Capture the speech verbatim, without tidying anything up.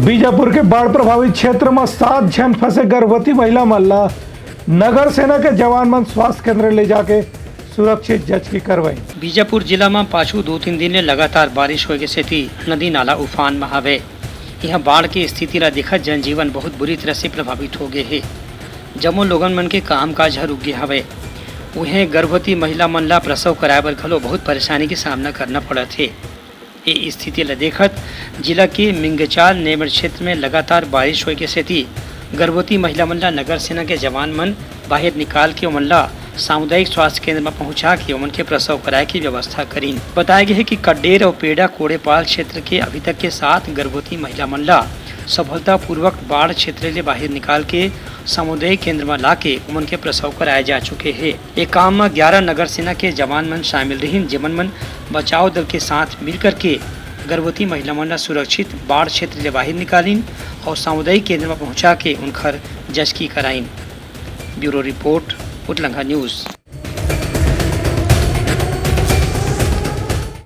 बीजापुर के बाढ़ प्रभावित क्षेत्र म सात झन फंसे गर्भवती महिला मन ला नगर सेना के जवान मन स्वास्थ्य केंद्र ले जाके सुरक्षित जचकी करवाइन। बीजापुर जिला म पाछू दो तीन दिन ले लगातार बारिश होए के सेती नदी नाला उफान म हवे। इहां बाढ़ के स्थिति ला देखत जनजीवन बहुत बुरी तरह से प्रभावित हो गए हे। जम्मो लोगन मन के कामकाज ह रुक गे हवय। उहें, गर्भवती महिला मन ला प्रसव कराए बर घलो बहुत परेशानी के सामना करना पड़त हे। ए स्थिति ला देखत जिला के मिंगचाल नेमर क्षेत्र में लगातार बारिश होए के सेती गर्भवती महिला मन ला नगर सेना के जवान मन बाहिर निकाल के ओमन ला सामुदायिक स्वास्थ्य केंद्र म पहुंचा के ओमन के प्रसव कराए के व्यवस्था करीन। बताया गया है कि कड्डेर और पेड़ा कोड़ेपाल क्षेत्र के अभी तक के सात गर्भवती महिला मन ला सफलतापूर्वक बाढ़ क्षेत्र ले बाहिर निकाल के सामुदायिक केंद्र म लाके ओमन के प्रसव कराए जा चुके हे। ए काम म ग्यारह नगर सेना के जवान मन शामिल रहिन, जेमन मन बचाव दल के साथ मिल करके गर्भवती महिला मन ला सुरक्षित बाढ़ क्षेत्र ले बाहिर निकालिन और सामुदायिक केंद्र म पहुंचा के उनखर जचकी कराइन। Bureau report, Utlangha news.